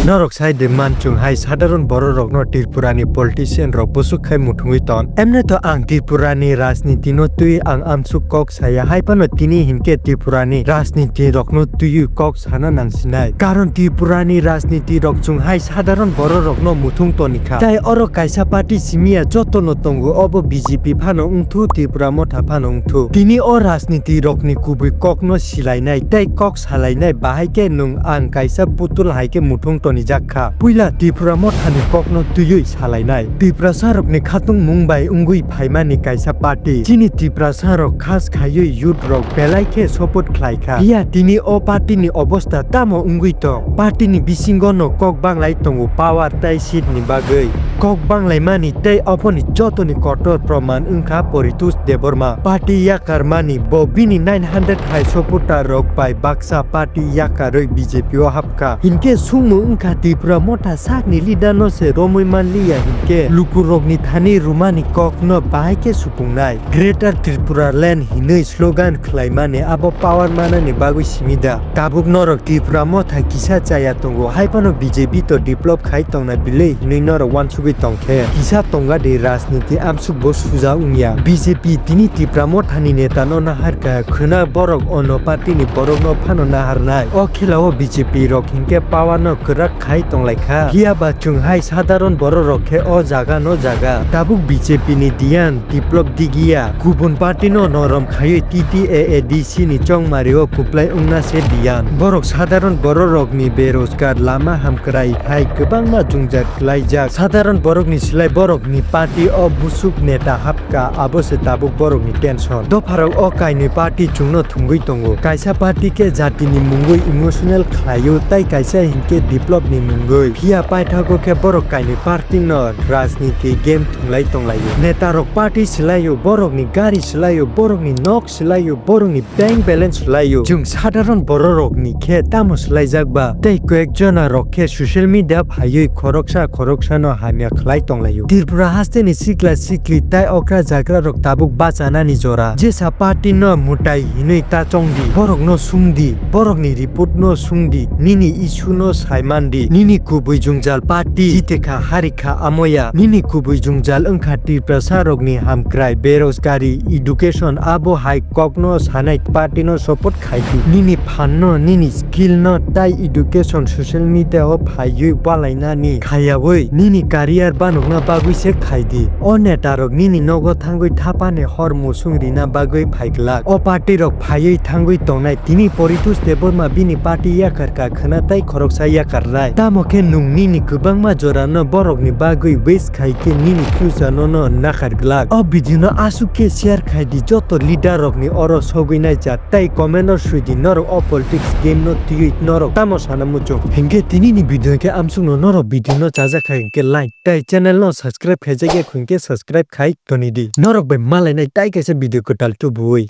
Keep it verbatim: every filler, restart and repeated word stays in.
Norok sai de man chwng hai sadharon borok rokno Tripura ni politician rok bwswk khai muthungwi ton. Emne to ang Tripura ni rajniti no twi ang amsuk kok saya, hai phano tini hinkhe Tripura ni rajniti rokno twiwi kok sana nangsinai. Karon Tripura ni rajniti rok chwng hai sadharon borok rokno muthung toni kha. Tai oro kaisa party simiya jotono tongo, obo B J P phano wngthu, Tripura Motha phano wngthu. Tini o rajniti rokni kubui kokno silainai tei kok salainai, bahai khe nwng ang kaisa putul hai khe muthung tonijak kha. Puila Tripura Mothani kokno twiwi salainai. Tiprasa rokni khatungmung bai wngwi phaimani kaisa party. Chini Tiprasa rok khas khaiwi youth rok belai khe support khlai kha. Phiya tini o party ni obostha tamo wngwi tong? Party ni bisingo no kok banglai tongo power tei seat ni bagwi. Kok banglaimani tei ophoni jotoni kotor proman wngkha Paritosh Debbarma. Party yakarmani bo bini nine hundred hai supporter rok bai baksa party yakarwi B J P o hapkha. Hinkhe sungmung wngkha Tripura Motha sakni leader no se romwi manliya hinkhe lukurokni thani rwmani kokno bahai khe supungnai. Greater Tripura Land hinwi slogan khlaimani abo power manani bagwi simi da? Tabuk norok Tripura Motha kisa chaya tongo, hai phano B J P to develop khai tongna bile hinwi norok uansugwi tongkhe kisa tongga di rajniti amsuk bo suja wngya. B J P tini Tripura Mothani neta no naharkha khwna borok ono party ni borok no phano naharnai. O khela o B J P rok hinkhe power no kwrak khai tonglaikha. Phiya ba chwng hai sadharon borok rok khe o jaga no jaga. Tabuk B J P ni diyan Biplop Digiya kubun party no norom khaiwi T T A A D C ni chongmari o kwplai wngna se diyan. Borok sadharon borok rok ni berojgar, lama hamkrai hai kwbangma jwngjal klaijak. Sadharon borok ni slai borok ni party o busuk neta hapka, abo se tabuk borok ni tension. Dopharok o kainwi party chwngno thwngwi tongo. Kaisa party khe jatini mungwi emotional khlaio, tai kaisa hinkhe Biplop ni mungwi. Phiya paithago khe borok kainwi party no rajniti game thwnglai tonglaio. Neta rok party swlaio, borok ni gari swlaio, borok ni nok swlaio, borok ni bank balance swlaio. Chwng sadharon borok rok ni khe tamo swlaijak ba? Tei koyek jona rok khe social media phaiwi khoroksa khoroksa no hamya khlai tonglaio. Tripura haste ni sikla sikli tai okra jagra rok tabuk bachanani jora. Jesa party no mwtai hinwi ta chongdi, borok no sungdi, borok ni report no sungdi, nini issue no saimandi, nini kubui jwngjal party jitekha harikha amoya, nini kubui jwngjal wngkha Tiprasa rok ni hamkrai, berojgari, education, abo hai kok no sanai party no support khaidi. Nini phan no, nini skill no tai education social media o phaiwi balainani khayawi nini career banokna bagwi se khaidi. O neta rok nini nogo thangwi thapani hor musung rina bagwi phaiglak. O party rok phaiwi thangwi tongnai, tini Paritosh Debbarma bini party yakarkha khwna tai khoroksa yakarnai. Tamo khe nwng nini kwbangma jora no borok ni bagwi waste khai khe nini future no no nakhar glak. O video no aswk khe share khai di joto leader rok ni oro sogwi nai chat tai comment o swi di norok o politics game no twiwi norok tamo sana muchung. Hinkhe tini ni video khe amsuk no norok video no chajak khai hinkhe like tai channel no subscribe khaijak ya hinkhe subscribe khai toni di. Norok bai malai nai tai kaisa video kwtal tubuwi.